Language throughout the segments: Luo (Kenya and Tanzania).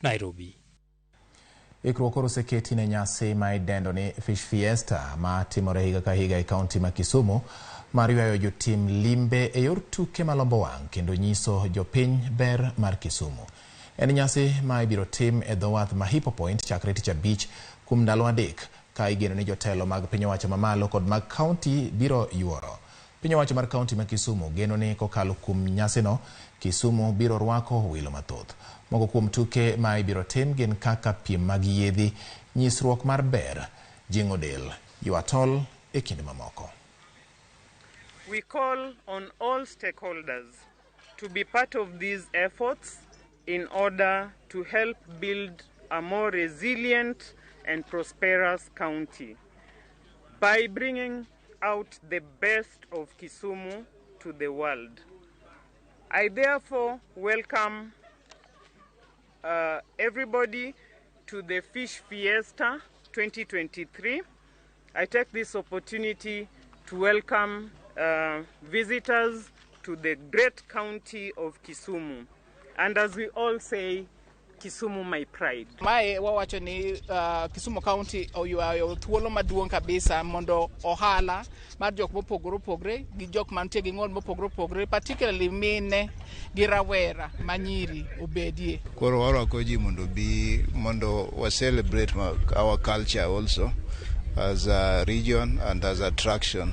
Nairobi. Ikruok koro oseketi ne nyasi ma idendo ni Fish Fiesta ma timore higa ka higa e kaunti ma Kisumu mar ywayo jotim limbe e yor tuke malombo wang' kendo nyiso jopiny ber mar Kisumu. En nyasi ma ibiro tim e dho wath ma Hippo Point chakre tich abich kuom ndalo 3 ka igeno ni jotelo mag piny owacho mamalo kod mag kaunti biro yuoro. Piny owacho mar kaunti ma Kisumu geno ni kokalo kuom nyasino, Kisumu biro rwako welo mathoth. Moko kuom tuke ma ibiro tim gin kaka piem mag yiedhi, nyisruok mar ber, jing'o del, ywa tol e kind mamoko. We call on all stakeholders to be part of these efforts in order to help build a more resilient and prosperous county by bringing out the best of Kisumu to the world. I therefore welcome everybody to the Fish Fiesta 2023. I take this opportunity to welcome visitors to the great county of Kisumu. And as we all say, Kisumu my pride. Mae wawacho ni Kisumu County oywayo thuolo maduong' kabisa mondo ohala mar jok mopogore opogore gi jok mantie gi ng'ol mopogore opogore, particularly mine gi rawera manyiri, obedie. Koro warwako ji mondo bi mondo wa celebrate our culture also as a region and as attraction.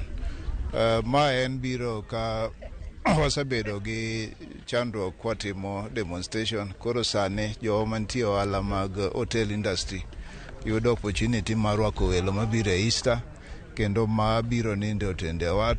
Ma en biro ka wasebedo gi chandruok kwatimo demonstration. Koro sani jowa mantie ohala mag hotel industry yudo opportunity mar rwako welo mabiro e Easter kendo mabiro nindo e otendewa.